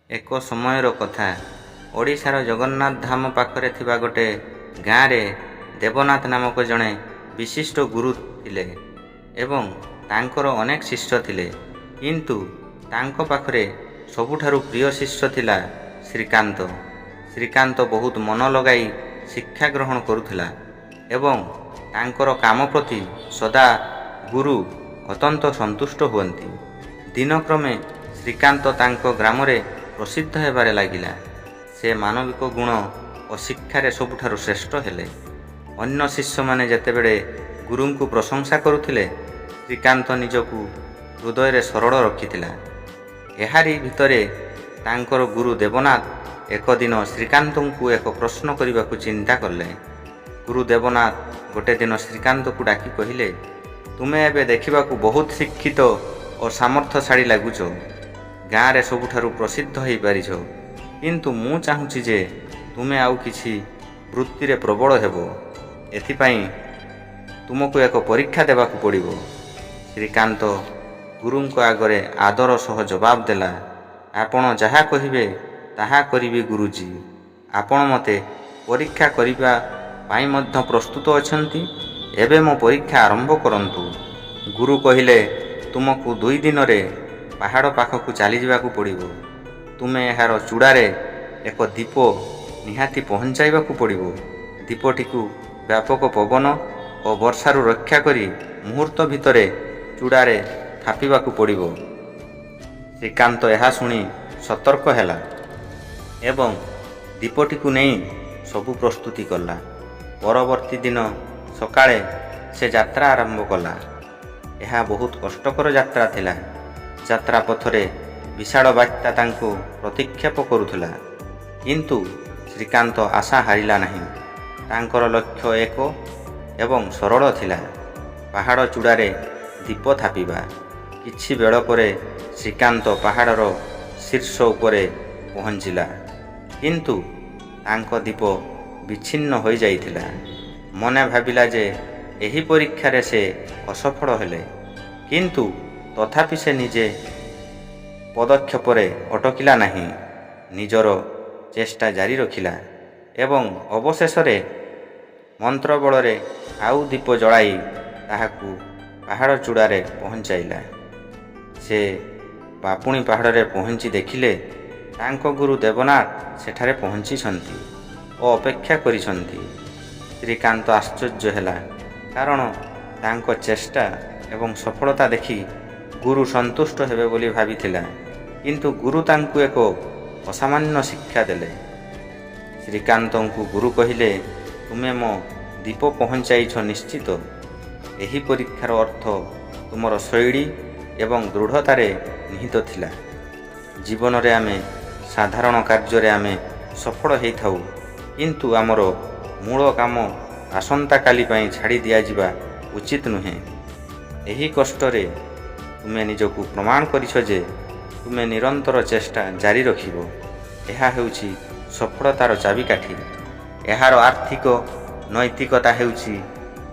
ଏକ ସମୟର କଥା। ଓଡ଼ିଶାର ଜଗନ୍ନାଥ ଧାମ ପାଖରେ ଥିବା ଗୋଟେ ଗାଁରେ ଦେବନାଥ ନାମକ ଜଣେ ବିଶିଷ୍ଟ ଗୁରୁ ଥିଲେ ଏବଂ ତାଙ୍କର ଅନେକ ଶିଷ୍ୟ ଥିଲେ। କିନ୍ତୁ ତାଙ୍କ ପାଖରେ ସବୁଠାରୁ ପ୍ରିୟ ଶିଷ୍ୟ ଥିଲା ଶ୍ରୀକାନ୍ତ। ଶ୍ରୀକାନ୍ତ ବହୁତ ମନ ଲଗାଇ ଶିକ୍ଷା ଗ୍ରହଣ କରୁଥିଲା ଏବଂ ତାଙ୍କର କାମ ପ୍ରତି ସଦା ଗୁରୁ ଅତ୍ୟନ୍ତ ସନ୍ତୁଷ୍ଟ ହୁଅନ୍ତି। ଦିନକ୍ରମେ ଶ୍ରୀକାନ୍ତ ତାଙ୍କ ଗ୍ରାମରେ ପ୍ରସିଦ୍ଧ ହେବାରେ ଲାଗିଲା। ସେ ମାନବିକ ଗୁଣ ଓ ଶିକ୍ଷାରେ ସବୁଠାରୁ ଶ୍ରେଷ୍ଠ ହେଲେ। ଅନ୍ୟ ଶିଷ୍ୟମାନେ ଯେତେବେଳେ ଗୁରୁଙ୍କୁ ପ୍ରଶଂସା କରୁଥିଲେ, ଶ୍ରୀକାନ୍ତ ନିଜକୁ ହୃଦୟରେ ସରଳ ରଖିଥିଲା। ଏହାରି ଭିତରେ ତାଙ୍କର ଗୁରୁ ଦେବନାଥ ଏକ ଦିନ ଶ୍ରୀକାନ୍ତଙ୍କୁ ଏକ ପ୍ରଶ୍ନ କରିବାକୁ ଚିନ୍ତା କଲେ। ଗୁରୁ ଦେବନାଥ ଗୋଟେ ଦିନ ଶ୍ରୀକାନ୍ତକୁ ଡାକି କହିଲେ, "ତୁମେ ଏବେ ଦେଖିବାକୁ ବହୁତ ଶିକ୍ଷିତ ଓ ସାମର୍ଥ୍ୟଶାଳୀ ଲାଗୁଛ। ଗାଁରେ ସବୁଠାରୁ ପ୍ରସିଦ୍ଧ ହୋଇପାରିଛ। କିନ୍ତୁ ମୁଁ ଚାହୁଁଛି ଯେ ତୁମେ ଆଉ କିଛି ବୃତ୍ତିରେ ପ୍ରବଳ ହେବ। ଏଥିପାଇଁ ତୁମକୁ ଏକ ପରୀକ୍ଷା ଦେବାକୁ ପଡ଼ିବ।" ଶ୍ରୀକାନ୍ତ ଗୁରୁଙ୍କ ଆଗରେ ଆଦର ସହ ଜବାବ ଦେଲା, "ଆପଣ ଯାହା କହିବେ ତାହା କରିବି ଗୁରୁଜୀ। ଆପଣ ମୋତେ ପରୀକ୍ଷା କରିବା ପାଇଁ ମଧ୍ୟ ପ୍ରସ୍ତୁତ ଅଛନ୍ତି। ଏବେ ମୋ ପରୀକ୍ଷା ଆରମ୍ଭ କରନ୍ତୁ।" ଗୁରୁ କହିଲେ, "ତୁମକୁ 2 ଦିନରେ ପାହାଡ଼ ପାଖକୁ ଚାଲିଯିବାକୁ ପଡ଼ିବ। ତୁମେ ଏହାର ଚୂଡ଼ାରେ ଏକ ଦୀପ ନିହାତି ପହଞ୍ଚାଇବାକୁ ପଡ଼ିବ। ଦୀପଟିକୁ ବ୍ୟାପକ ପବନ ଓ ବର୍ଷାରୁ ରକ୍ଷା କରି ମୁହୂର୍ତ୍ତ ଭିତରେ ଚୂଡ଼ାରେ ଥାପିବାକୁ ପଡ଼ିବ।" ଶ୍ରୀକାନ୍ତ ଏହା ଶୁଣି ସତର୍କ ହେଲା ଏବଂ ଦୀପଟିକୁ ନେଇ ସବୁ ପ୍ରସ୍ତୁତି କଲା। ପରବର୍ତ୍ତୀ ଦିନ ସକାଳେ ସେ ଯାତ୍ରା ଆରମ୍ଭ କଲା। ଏହା ବହୁତ କଷ୍ଟକର ଯାତ୍ରା ଥିଲା। ଯାତ୍ରା ପଥରେ ବିଶାଳ ବାତ୍ୟା ତାଙ୍କୁ ପ୍ରତିକ୍ଷେପ କରୁଥିଲା। କିନ୍ତୁ ଶ୍ରୀକାନ୍ତ ଆଶା ହାରିଲା ନାହିଁ। ତାଙ୍କର ଲକ୍ଷ୍ୟ ଏକ ଏବଂ ସରଳ ଥିଲା, ପାହାଡ଼ ଚୂଡ଼ାରେ ଦୀପ ଥାପିବା। କିଛି ବେଳ ପରେ ଶ୍ରୀକାନ୍ତ ପାହାଡ଼ର ଶୀର୍ଷ ଉପରେ ପହଞ୍ଚିଲା। କିନ୍ତୁ ତାଙ୍କ ଦୀପ ବିଚ୍ଛିନ୍ନ ହୋଇଯାଇଥିଲା। ମନେ ଭାବିଲା ଯେ ଏହି ପରୀକ୍ଷାରେ ସେ ଅସଫଳ ହେଲେ। କିନ୍ତୁ ତଥାପି ସେ ନିଜେ ପଦକ୍ଷେପରେ ଅଟକିଲା ନାହିଁ। ନିଜର ଚେଷ୍ଟା ଜାରି ରଖିଲା ଏବଂ ଅବଶେଷରେ ମନ୍ତ୍ର ବଳରେ ଆଉ ଦୀପ ଜଳାଇ ତାହାକୁ ପାହାଡ଼ ଚୂଡ଼ାରେ ପହଞ୍ଚାଇଲା। ସେ ବାପୁଣି ପାହାଡ଼ରେ ପହଞ୍ଚି ଦେଖିଲେ, ତାଙ୍କ ଗୁରୁ ଦେବନାଥ ସେଠାରେ ପହଞ୍ଚିଛନ୍ତି ଓ ଅପେକ୍ଷା କରିଛନ୍ତି। ଶ୍ରୀକାନ୍ତ ଆଶ୍ଚର୍ଯ୍ୟ ହେଲା, କାରଣ ତାଙ୍କ ଚେଷ୍ଟା ଏବଂ ସଫଳତା ଦେଖି ଗୁରୁ ସନ୍ତୁଷ୍ଟ ହେବେ ବୋଲି ଭାବିଥିଲା। କିନ୍ତୁ ଗୁରୁ ତାଙ୍କୁ ଏକ ଅସାମାନ୍ୟ ଶିକ୍ଷା ଦେଲେ। ଶ୍ରୀକାନ୍ତଙ୍କୁ ଗୁରୁ କହିଲେ, "ତୁମେ ମୋ ଦୀପ ପହଞ୍ଚାଇଛ ନିଶ୍ଚିତ। ଏହି ପରୀକ୍ଷାର ଅର୍ଥ ତୁମର ଶୈଳୀ ଏବଂ ଦୃଢ଼ତାରେ ନିହିତ ଥିଲା। ଜୀବନରେ ଆମେ ସାଧାରଣ କାର୍ଯ୍ୟରେ ଆମେ ସଫଳ ହେଇଥାଉ, କିନ୍ତୁ ଆମର ମୂଳ କାମ ଆସନ୍ତାକାଲି ପାଇଁ ଛାଡ଼ି ଦିଆଯିବା ଉଚିତ ନୁହେଁ। ଏହି କଷ୍ଟରେ ତୁମେ ନିଜକୁ ପ୍ରମାଣ କରିଛ ଯେ ତୁମେ ନିରନ୍ତର ଚେଷ୍ଟା ଜାରି ରଖିବ। ଏହା ହେଉଛି ସଫଳତାର ଚାବିକାଠି।" ଏହାର ଆର୍ଥିକ ନୈତିକତା ହେଉଛି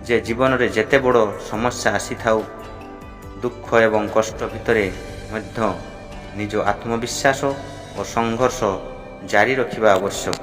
ଯେ ଜୀବନରେ ଯେତେ ବଡ଼ ସମସ୍ୟା ଆସିଥାଉ, ଦୁଃଖ ଏବଂ କଷ୍ଟ ଭିତରେ ମଧ୍ୟ ନିଜ ଆତ୍ମବିଶ୍ୱାସ ଓ ସଂଘର୍ଷ ଜାରି ରଖିବା ଆବଶ୍ୟକ।